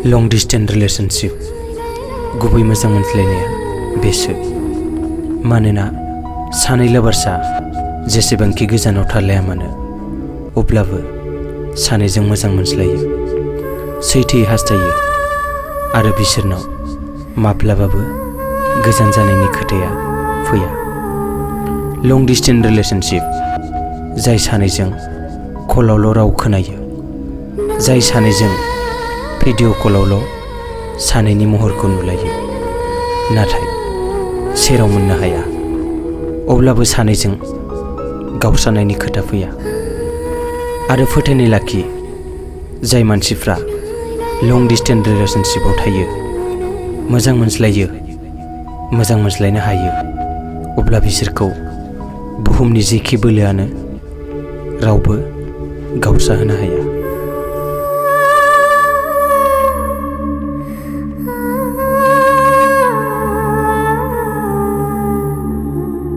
लं distance relationship गुबै मोजां मोनज्लायनाया बेसो। मानोना सानै लाभार्सआ जेसेबांखि गोजानाव थालाया मानो अब्लाबो सानैजों मोजां मोनज्लायो, सैथोयै हास्थायो आरो बिसोरनाव माब्लाबाबो गोजान जानायनि खोथाया फैया। लं डिस्टेन्स रिलेशनशिप जाय सानैजों कलावल' राव खोनायो, जाय सानैजों भिडिअ कलावल' सानैनि महरखौ नुलायो नाथाय सेराव मोननो हाया, अब्लाबो सानैजों गावस्रानायनि खोथा फैया। आरो फोथायनाय लाखि, जाय मानसिफ्रा लं डिस्टेन्स रिलेशनशिपआव थायो, मोजां मोनज्लायो, मोजां मोनज्लायनो हायो, अब्ला बिसोरखौ बुहुमनि जेखि बोलोआनो रावबो गावस्राहोनो हाया।